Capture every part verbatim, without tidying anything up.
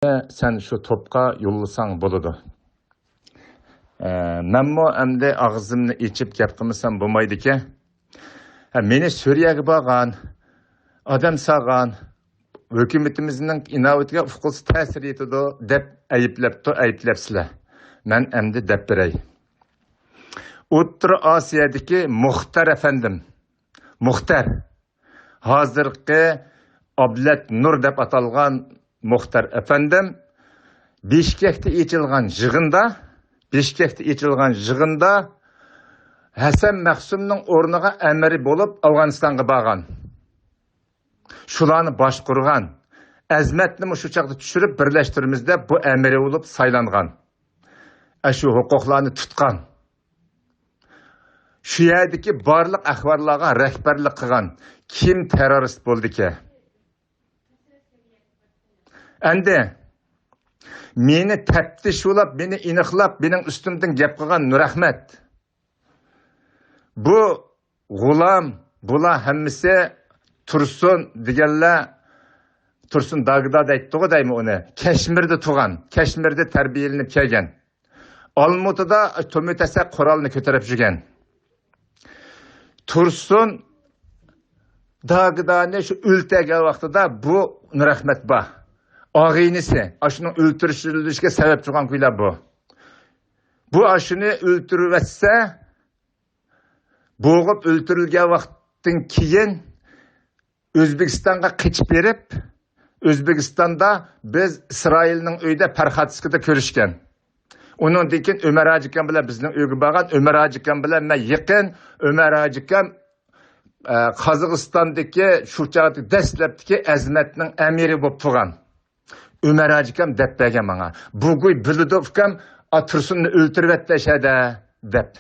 سەن شۇ توپقا يوللىساڭ بولىدۇ. ئە، مەنمۇ ئەمدى ئاغزىمنى ئېچىپ گەپ قىلمىسام بولمايدىكەن. ھە، مېنى سۈرىيەگە بارغان، ئادەم سالغان، ھۆكۈمىتىمىزنىڭ ئىناۋىتىگە ئۇقۇلسىز تەسىر يېتىدۇ دەپ ئەيىبلەپتۇ، ئەيىبلەپسىلەر. مەن ئەمدى دەپ بېرەي. ئوتتۇرا ئاسىيادىكى مۇختەر ئەپەندىم، مۇختەر، ھازىرقى ئابلەت نۇر دەپ ئاتالغان مۇختەر ئەپەندىم بىشكەكتە ئېچىلغان يىغىندا، بىشكەكتە ئېچىلغان يىغىندا ھەسەن مەخسۇمنىڭ ئورنىغا ئەمىر بولۇپ ئافغانىستانغا بارغان. شۇلارنى باشقۇرغان. ئەزمەتنىمۇ شۇ چاغدا چۈشۈرۈپ بىرلەشتۈرىمىز دەپ بۇ ئەمىر بولۇپ سايلانغان. ئە، شۇ ھوقۇقلارنى تۇتقان. شۇ يەردىكى بارلىق ئەھۋاللارغا رەھبەرلىك قىلغان. كىم تېررورىست بولدىكى؟ ئەندى مېنى تەپتىشلەپ، مېنى ئېنىقلاپ، مېنىڭ ئۈستۈمدىن گەپ قىلغان نۇرئەخمەت. بۇ غۇلام، بۇلار ھەممىسى تۇرسۇن دېگەنلەر، تۇرسۇن داگدا دەيتتىغۇ دەيمەن ئۇنى. كەشمىردە تۇغان، كەشمىردە تەربىيەلىنىپ كەلگەن. ئالمۇتىدا تومۇر تەسەك قورالنى كۆتۈرۈپ يۈرگەن. تۇرسۇن داگدانى شۇ ئۆلتۈرگەن ۋاقتىدا بۇ نۇرئەخمەت بار. ئاغىنىسى، ئاشۇنىڭ ئۆلتۈرۈشۈلۈشىگە سەۋەبچى بولغان گۇيلا بۇ. بۇ ئاشۇنى ئۆلتۈرۈۋەتسە، بوغۇپ ئۆلتۈرۈلگەن ۋاقىتتىن كېيىن ئۆزبېكىستانغا قېچىپ بېرىپ، ئۆزبېكىستاندا بىز ئىسرائىلنىڭ ئۆيىدە پەرخاتسكىدا كۆرۈشكەن. ئۇنىڭدىن كېيىن ئۆمەر ھاجى ئاكام بىلەن بىزنىڭ ئۆيگە بارغان. ئۆمەر ھاجى ئاكام بىلەن مەن يېقىن. ئۆمەر ھاجى ئاكام، ئە، قازاقىستاندىكى شۇ چاغدىكى دەسلەپتىكى ئەزمەتنىڭ ئەمىرى بولۇپ تۇرغان. ئۆمەر ھاجى ئاكام دەپ بەرگەن ماڭا. بۇ گۇي بىلىدۇ ئۇكام، ئا، تۇرسۇننى ئۆلتۈرۈۋەتتى ئەشەدە، دەپ.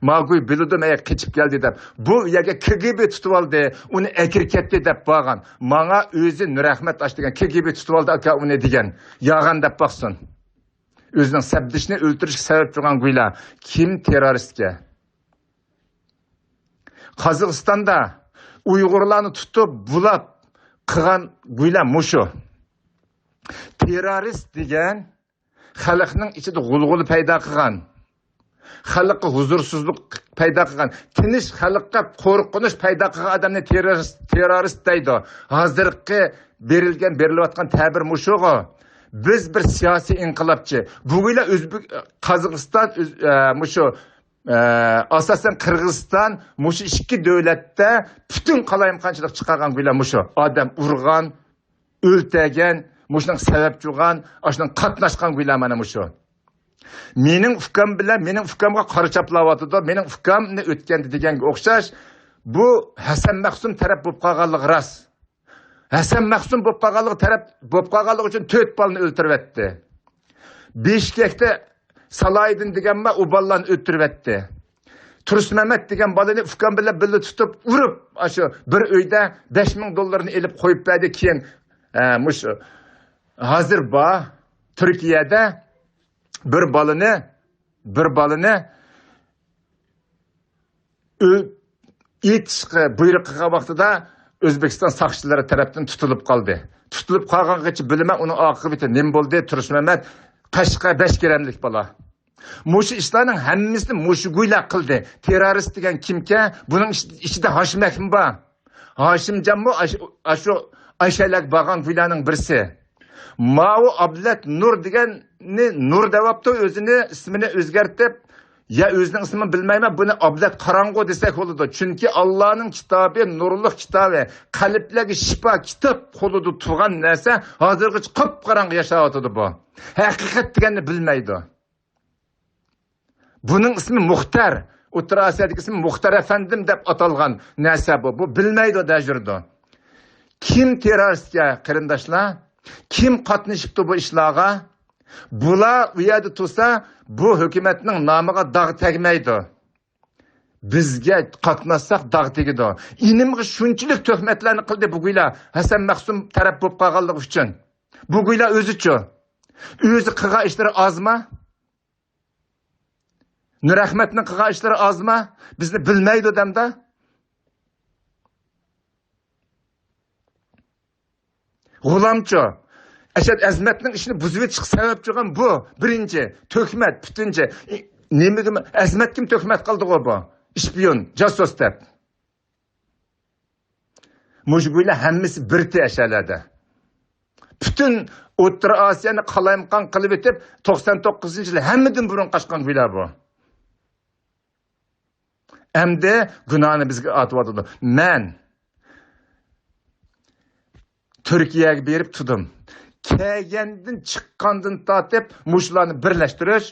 ما گۇي بىلىدۇ، مەن قېچىپ كەلدى دەپ. بۇ يەرگە كىگىبى تۇتۇۋالدى، ئۇنى ئەكىرىپ كەتتى دەپ بارغان. ماڭا ئۆزى نۇرئەخمەت ئاش دېگەن، كىگىبى تۇتۇۋالدى ئاكا ئۇنى دېگەن. يالغان دەپ باقسۇن. ئۆزىنىڭ سەپدىشىنى ئۆلتۈرۈشكە سەۋەبچى بولغان گۇيلا. كىم تېررورىستكە؟ قازاقىستاندا ئۇيغۇرلارنى تۇتۇپ، بۇلاپ قىلغان گۇيلا مۇشۇ. تېررورىست دېگەن خەلقنىڭ ئىچىدە غۇلغۇلا پەيدا قىلغان، خەلققە ھۇزۇرسىزلىق پەيدا قىلغان، تىنچ خەلققە قورقۇنچ پەيدا قىلغان ئادەمنى تېررورىست، تېررورىست دەيدۇ. ھازىرقى بېرىلگەن، بېرىلىۋاتقان تەبىر مۇشۇغۇ. بىز بىر سىياسىي ئىنقىلابچى. بۇ گۇيلا ئۆزبېك، قازاقىستان، ئۆز-، ئە، مۇشۇ، ئە، ئاساسەن قىرغىزىستان، مۇشۇ ئىككى دۆلەتتە پۈتۈن قالايمىقانچىلىق چىقارغان گۇيلا مۇشۇ. ئادەم ئۇرغان، ئۆلتۈرگەن، مۇشۇنىڭ سەۋەبچى بولغان، ئاشۇنىڭ قاتناشقان گۇيلا مانا مۇشۇ. مېنىڭ ئۇكام بىلەن، مېنىڭ ئۇكامغا قارا چاپلاۋاتىدۇ، مېنىڭ ئۇكامنى ئۆتكەندە دېگەنگە ئوخشاش، بۇ ھەسەن مەخسۇم تەرەپ بولۇپ قالغانلىقى راست. ھەسەن مەخسۇم بولۇپ قالغانلىقى تەرەپ، بولۇپ قالغانلىقى ئۈچۈن تۆت بالىنى ئۆلتۈرۈۋەتتى. بىشكەكتە سالاھىدىن دېگەن بار، ئۇ بالىلارنى ئۆلتۈرۈۋەتتى. تۇرسۇنمەمەت دېگەن بالىنى ئۇكام بىلەن بىللە تۇتۇپ، ئۇرۇپ، ئاشۇ بىر ئۆيدە بەش مىڭ دوللارنى ئېلىپ قويۇپ بەردى. كېيىن، ئە، مۇشۇ ھازىر بار، تۈركىيەدە بىر بالىنى، بىر بالىنى ئۆ-، ئېتىشقا بۇيرۇق قىلغان ۋاقتىدا ئۆزبېكىستان ساقچىلىرى تەرەپتىن تۇتۇلۇپ قالدى. تۇتۇلۇپ قالغانغىچە بىلىمەن ئۇنىڭ ئاقىۋىتى نېمە بولدى، تۇرسۇنمەمەت قەشقەر بەش گىرەملىك بالا. مۇشۇ ئىشلارنىڭ ھەممىسىنى مۇشۇ گۇيلا قىلدى. تېررورىست دېگەن كىمكەن؟ بۇنىڭ ئىچ-، ئىچىدە ھاشىم ئەخمە بار. ھاشىمجانمۇ ئاش-، ئاشۇ ئايشەلەرگە بارغان گۇيلارنىڭ بىرسى. ماۋۇ ئابلەت نۇر دېگەننى نۇر دەۋاپتۇ، ئۆزىنى ئىسمىنى ئۆزگەرتىپ، يا ئۆزىنىڭ ئىسمىنى بىلمەيمەن، بۇنى ئابلەت قاراڭغۇ دېسەك بولىدۇ. چۈنكى ئاللانىڭ كىتابى، نۇرلۇق كىتابى، قەلبلەرگە شىپا كىتاب قولىدا تۇرغان نەرسە ھازىرغىچە قاپقاراڭغۇ ياشاۋاتىدۇ بۇ. ھەقىقەت دېگەننى بىلمەيدۇ. بۇنىڭ ئىسمى مۇختەر. ئوتتۇرا ئاسىيادىكى ئىسمى مۇختەر ئەپەندىم دەپ ئاتالغان نەرسە بۇ. بۇ بىلمەيدۇ دەجۈرىدۇ. كىم تېررورىستكە قېرىنداشلار؟ كىم قاتنىشىپتۇ بۇ ئىشلارغا؟ بۇلار ئۇ يەردە تۇرسا، بۇ ھۆكۈمەتنىڭ نامىغا داغ تەگمەيدۇ. بىزگە قاتناشساق داغ تېگىدۇ. ئىنىمغا شۇنچىلىك تۆھمەتلەرنى قىلدى بۇ گۇيلا، ھەسەن مەخسۇم تەرەپ بولۇپ قالغانلىقى ئۈچۈن. بۇ گۇيلا ئۆزىچۇ؟ ئۆزى قىلغان ئىشلىرى ئازما؟ نۇرئەخمەتنىڭ قىلغان ئىشلىرى ئازما؟ بىزنى بىلمەيدۇ دەمدا. غۇلامچۇ؟ ئەشەد ئەزمەتنىڭ ئىشىنى بۇزۇۋېتىشقا سەۋەبچى بولغان بۇ. بىرىنچى، تۆھمەت، پۈتۈنچى. نېمىگە ئەزمەتكىمۇ تۆھمەت قىلدىغۇ بۇ؟ ئىشپىيون، جاسۇس دەپ. مۇشۇ گۇيلار ھەممىسى بىر تەشەلەردە. پۈتۈن ئوتتۇرا ئاسىيانى قالايمىقان قىلىۋېتىپ، توقسان توققۇزىنچى يىلى ھەممىدىن بۇرۇن قاچقان گۇيلار بۇ. ئەمدى گۇناھنى بىزگە ئارتىۋاتىدۇ. مەن تۈركىيەگە بېرىپ تۇردۇم. كەلگەندىن، چىققاندىن تارتىپ مۇشۇلارنى بىرلەشتۈرۈش،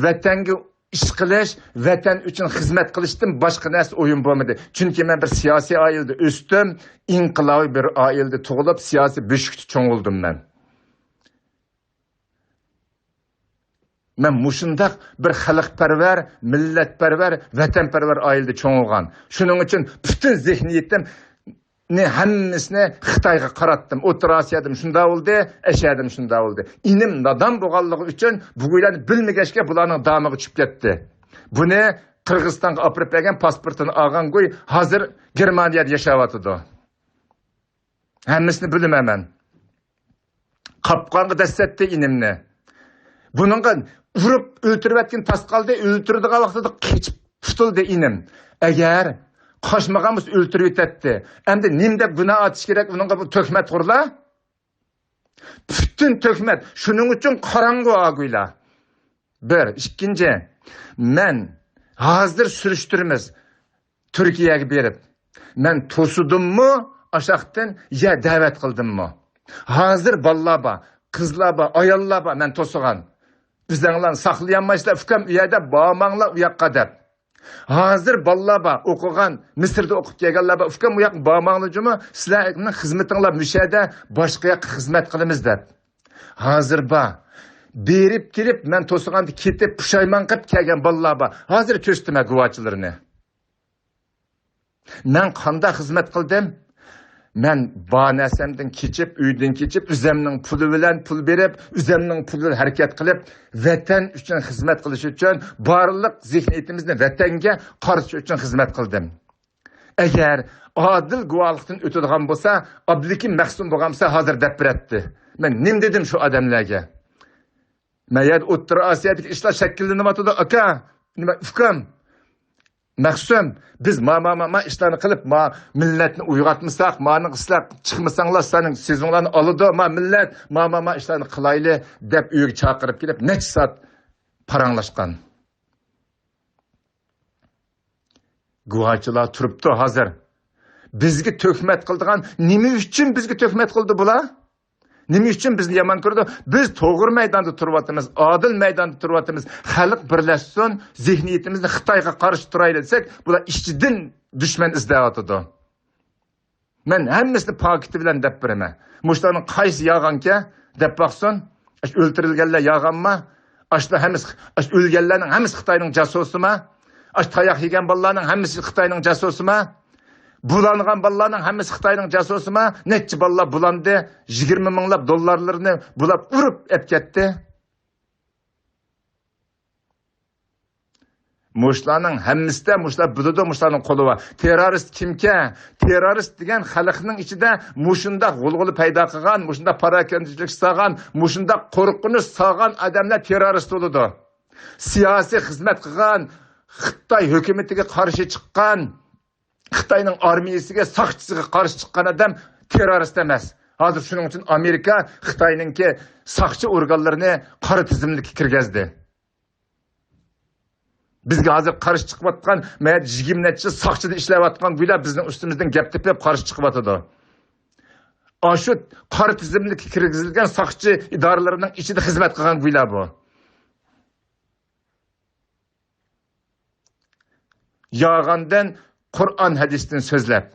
ۋەتەنگە ئىش قىلىش، ۋەتەن ئۈچۈن خىزمەت قىلىشتىن باشقا نەرسە ئويۇم بولمىدى. چۈنكى مەن بىر سىياسىي ئائىلىدە ئۆستۈم، ئىنقىلابىي بىر ئائىلىدە تۇغۇلۇپ، سىياسىي بۆشۈكتە چوڭ بولدۇم مەن. مەن مۇشۇنداق بىر خەلقپەرۋەر، مىللەتپەرۋەر، ۋەتەنپەرۋەر ئائىلىدە چوڭ بولغان. شۇنىڭ ئۈچۈن پۈتۈن زېھنىيىتىمنى، ھەممىسىنى خىتايغا قاراتتىم. ئوتتۇرا ئاسىيادىمۇ شۇنداق بولدى، ئەشەدىمۇ شۇنداق بولدى. ئىنىم نادان بولغانلىقى ئۈچۈن بۇ گۇيلارنى بىلمىگەچكە بۇلارنىڭ دامىغا چۈشۈپ كەتتى. بۇنى قىرغىزىستانغا ئاپىرىپ بەرگەن، پاسپورتىنى ئالغان گۇي ھازىر گېرمانىيەدە ياشاۋاتىدۇ. ھەممىسىنى بىلىمەن مەن. قاپقانغا دەسسەتتى ئىنىمنى. بۇنىڭغا ئۇرۇپ ئۆلتۈرۈۋەتكىنى تاس قالدى، ئۆلتۈرىدىغان ۋاقتىدا قېچىپ قۇتۇلدى ئىنىم. ئەگەر قاچمىغان بولسا ئۆلتۈرۈۋېتەتتى. ئەمدى نېمە دەپ گۇناھ ئارتىش كېرەك ئۇنىڭغا، بۇ تۆھمەتخورلار؟ پۈتۈن تۆھمەت. شۇنىڭ ئۈچۈن قاراڭغۇ ئاگۇيلار. بىر. ئىككىنچى، مەن ھازىر سۈرۈشتۈرىمىز تۈركىيەگە بېرىپ. مەن توسۇدۇممۇ ئاشاقتىن يا دەۋەت قىلدىممۇ؟ ھازىر بالىلار بار، قىزلار بار، ئاياللار بار مەن توسۇغان. ئۆزەڭلارنى ساقلىيالمايسىلەر، ئۇكام، ئۇ يەردە بارماڭلار ئۇ ياققا دەپ. ھازىر بالىلار بار، ئوقۇغان، مىسىردا ئوقۇپ كەلگەنلەر بار، ئۇكام، ئۇ ياققا بارماڭلار جۇمۇ، سىلەرنىڭ خىزمىتىڭلار مۇشۇ يەردە، باشقا ياققا خىزمەت قىلىمىز دەپ. ھازىر بار. بېرىپ كېلىپ، مەن توسۇغاندا كېتىپ، پۇشايمان قىلىپ كەلگەن بالىلار بار. ھازىر كۆرسىتىمەن گۇۋاچىلىرىنى. مەن قانداق خىزمەت قىلدىم؟ مەن بار نەرسەمدىن كېچىپ، ئۆيدىن كېچىپ، ئۆزەمنىڭ پۇلى بىلەن پۇل بېرىپ، ئۆزەمنىڭ پۇلى بىلەن ھەرىكەت قىلىپ، ۋەتەن ئۈچۈن خىزمەت قىلىش ئۈچۈن بارلىق زېھنىيىتىمىزنى ۋەتەنگە قارىتىش ئۈچۈن خىزمەت قىلدىم. ئەگەر ئادىل گۇۋاھلىقتىن ئۆتىدىغان بولسا، ئابلىكىم مەخسۇم بولغان بولسا، ھازىر دەپ بېرەتتى. مەن نېمە دېدىم شۇ ئادەملەرگە؟ ما يەردە ئوتتۇرا ئاسىيادىكى ئىشلار شەكىللىنىۋاتىدۇ، ئاكا. نېمە، ئۇكام؟ مەخسۇم، بىز ما، ما، ما، ما ئىشلارنى قىلىپ، ما مىللەتنى ئويغاتمىساق، مانىڭ سىلەر چىقمىساڭلار، سىلەرنىڭ سېزىڭلارنى ئالىدۇ، ما مىللەت، ما، ما، ما ئىشلارنى قىلايلى، دەپ ئۆيگە چاقىرىپ كېلىپ، نەچچە سائەت پاراڭلاشقان. گۇۋاچىلار تۇرۇپتۇ ھازىر. بىزگە تۆھمەت قىلىدىغان، نېمە ئۈچۈن بىزگە تۆھمەت قىلدى بۇلار؟ نېمە ئۈچۈن بىزنى يامان كۆرىدۇ؟ بىز توغرا مەيداندا تۇرۇۋاتىمىز، ئادىل مەيداندا تۇرۇۋاتىمىز. خەلق بىرلەشسۇن، زېھنىيىتىمىزنى خىتايغا قارشى تۇرايلى دېسەك، بۇلار ئىچىدىن دۈشمەن ئىزدەۋاتىدۇ. مەن ھەممىسىنى پاكىتى بىلەن دەپ بېرىمەن. مۇشۇلارنىڭ قايسى يالغانكەن دەپ باقسۇن. ئاشۇ ئۆلتۈرۈلگەنلەر يالغانمۇ؟ ئاشۇلار ھەممىسى، ئاشۇ ئۆلگەنلەرنىڭ ھەممىسى خىتاينىڭ جاسۇسىما؟ ئاشۇ تاياق يېگەن بالىلارنىڭ ھەممىسى خىتاينىڭ جاسۇسىما؟ بۇلانغان بالىلارنىڭ ھەممىسى خىتاينىڭ جاسۇسىما؟ نەچچە بالىلار بۇلاندى، يىگىرمە مىڭلاپ دوللارلىرىنى بۇلاپ ئۇرۇپ ئەپ كەتتى. مۇشۇلارنىڭ ھەممىسىدە مۇشۇلار بىلىدۇ، مۇشۇلارنىڭ قولى بار. تېررورىست كىمكەن؟ تېررورىست دېگەن خەلقنىڭ ئىچىدە مۇشۇنداق غۇلغۇلا پەيدا قىلغان، مۇشۇنداق پاراكەندىچىلىك سالغان، مۇشۇنداق قورقۇنچ سالغان ئادەملەر تېررورىست بولىدۇ. سىياسىي خىزمەت قىلغان، خىتاي ھۆكۈمىتىگە قارشى چىققان، خىتاينىڭ ئارمىيىسىگە، ساقچىسىغا قارشى چىققان ئادەم تېررورىست ئەمەس. ھازىر شۇنىڭ ئۈچۈن ئامېرىكا خىتاينىڭكى ساقچى ئورگانلىرىنى قارا تىزىملىككە كىرگۈزدى. بىزگە ھازىر قارشى چىقىۋاتقان، مەيەردە يىگىرمە نەچچە ساقچىدا ئىشلەۋاتقان گۇيلار بىزنىڭ ئۈستىمىزدىن گەپ تېپىپ قارشى چىقىۋاتىدۇ. ئاشۇ قارا تىزىملىككە كىرگۈزۈلگەن ساقچى ئىدارىلىرىنىڭ ئىچىدە خىزمەت قىلغان گۇيلار بۇ. يالغاندىن، قۇرئان ھەدىستىن سۆزلەپ.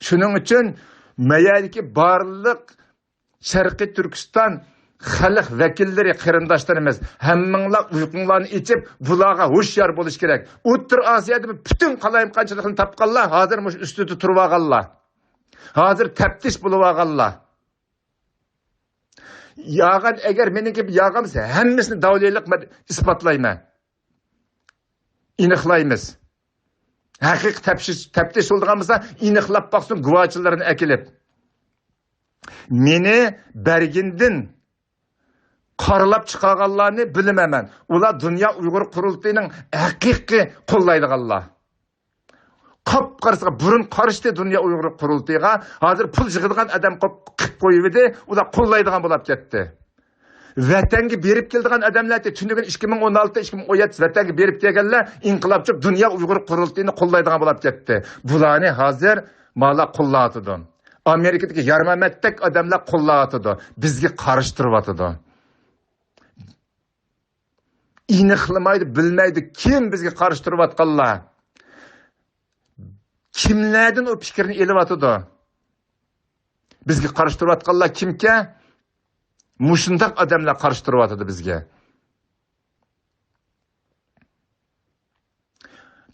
شۇنىڭ ئۈچۈن مەيەردىكى بارلىق شەرقىي تۈركىستان خەلق ۋەكىللىرى، قېرىنداشلىرىمىز، ھەممىڭلار ئۇيقۇڭلارنى ئېچىپ، بۇلارغا ھوشيار بولۇش كېرەك. ئوتتۇرا ئاسىيادا پۈتۈن قالايمىقانچىلىقنى تاپقانلار، ھازىر مۇشۇ ئۈستىدە تۇرۇۋالغانلار. ھازىر تەپتىش بولۇۋالغانلار. يالغان، ئەگەر مېنىڭكى يالغان بولسا، ھەممىسىنى داۋلىيلىق ئىسپاتلايمەن. ئېنىقلايمىز. ھەقىقىي تەپتىش، تەپتىش بولىدىغان بولسا، ئېنىقلاپ باقسۇن گۇۋاچىلىرىنى ئەكېلىپ. مېنى بەرگىندىن قارىلاپ چىقارغانلارنى بىلمەيمەن. ئۇلار دۇنيا ئۇيغۇر قۇرۇلتىيىنىڭ ھەقىقىي قوللايدىغانلار. قاپقارىسىغا بۇرۇن قارشى دۇنيا ئۇيغۇر قۇرۇلتىيىغا، ھازىر پۇل يىغىدىغان ئادەم قىلىپ قويۇۋىدى، ئۇلار قوللايدىغان بولاپ كەتتى. ۋەتەنگە بېرىپ كېلىدىغان ئادەملەر، تۈنۈگۈن ئىككى مىڭ ئون ئالتە، ئىككى مىڭ ئون يەتتە ۋەتەنگە بېرىپ كەلگەنلەر ئىنقىلابچى دۇنيا ئۇيغۇر قۇرۇلتىيىنى قوللايدىغان بولاپ كەتتى. بۇلارنى ھازىر مالا قوللاۋاتىدۇ. ئامېرىكىدىكى يارمامەتتەك ئادەملەر قوللاۋاتىدۇ. بىزگە قارشى تۇرۇۋاتىدۇ. ئېنىقلىمايدۇ، بىلمەيدۇ، كىم بىزگە قارشى تۇرۇۋاتقانلار. كىملەردىن ئۇ پىكىرنى ئېلىۋاتىدۇ؟ بىزگە قارشى تۇرۇۋاتقانلار كىمكەن؟ مۇشۇنداق ئادەملەر قارشى تۇرۇۋاتىدۇ بىزگە.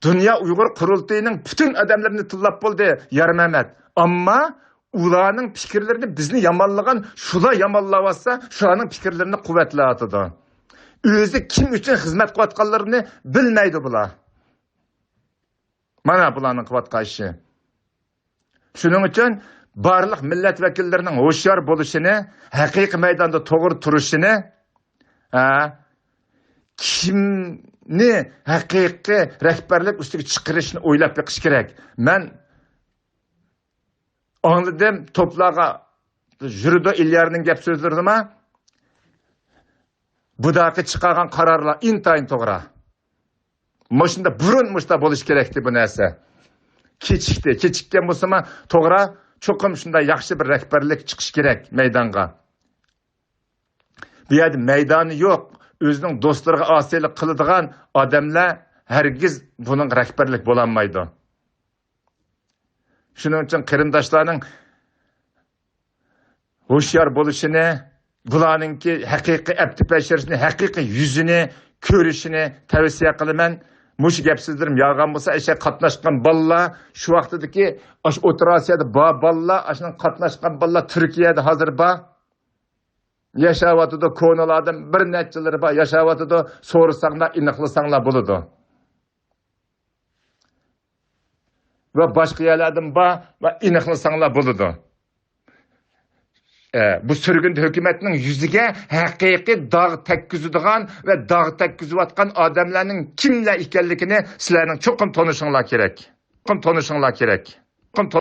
دۇنيا ئۇيغۇر قۇرۇلتىيىنىڭ پۈتۈن ئادەملىرىنى تىللاپ بولدى يارمەمەت. ئەمما ئۇلارنىڭ پىكىرلىرىنى بىزنى يامانلىغان، شۇلار يامانلاۋاتسا، شۇلارنىڭ پىكىرلىرىنى قۇۋۋەتلەۋاتىدۇ. ئۆزى كىم ئۈچۈن خىزمەت قىلىۋاتقانلىرىنى بىلمەيدۇ بۇلار. مانا بۇلارنىڭ قىلىۋاتقان ئىشى. شۇنىڭ ئۈچۈن بارلىق مىللەت ۋەكىللىرىنىڭ ھوشيار بولۇشىنى، ھەقىقىي مەيداندا توغرا تۇرۇشىنى، ھە، كىمنى ھەقىقىي رەھبەرلىك ئۈستىگە چىقىرىشنى ئويلاپ بېقىش كېرەك. مەن ئاڭلىدىم، توپلارغا يۈرىدۇ ئىليارنىڭ گەپ سۆزلىرىدىما؟ بۇداقى چىقارغان قارارلار ئىنتايىن توغرا. مۇشۇنداق بۇرۇن مۇشۇنداق بولۇش كېرەكتى بۇ نەرسە. كېچىكتى. كېچىككەن بولسىمۇ توغرا، چوقۇم شۇنداق ياخشى بىر رەھبەرلىك چىقىشى كېرەك مەيدانغا. بۇ يەردە مەيدانى يوق، ئۆزىنىڭ دوستلىرىغا ئاسىيلىق قىلىدىغان ئادەملەر ھەرگىز بۇنىڭغا رەھبەرلىك بولالمايدۇ. شۇنىڭ ئۈچۈن قېرىنداشلارنىڭ ھوشيار بولۇشىنى، بۇلارنىڭكى ھەقىقىي ئەپتى پەشرىسىنى، ھەقىقىي يۈزىنى كۆرۈشىنى تەۋسىيە قىلىمەن. مۇشۇ گەپ سۆزلىرىم يالغان بولسا، ئاشۇ قاتناشقان بالىلار، شۇ ۋاقتىدىكى ئاشۇ ئوتتۇرا ئاسىيادا بار بالىلار، ئاشۇنىڭ قاتناشقان بالىلار تۈركىيەدە ھازىر بار. ياشاۋاتىدۇ، كونىلاردىن بىر نەچچىلىرى بار، ياشاۋاتىدۇ. سورىساڭلار، ئېنىقلىساڭلار بولىدۇ. ۋە باشقا يەرلەردىن بار ۋە ئېنىقلىساڭلار بولىدۇ. ئە، بۇ سۈرگۈندە ھۆكۈمەتنىڭ يۈزىگە ھەقىقىي داغ تەگكۈزىدىغان ۋە داغ تەگكۈزۈۋاتقان ئادەملەرنىڭ كىملەر ئىكەنلىكىنى سىلەرنىڭ چوقۇم تونۇشۇڭلار كېرەك. چوقۇم تونۇشۇڭلار كېرەك. چوقۇم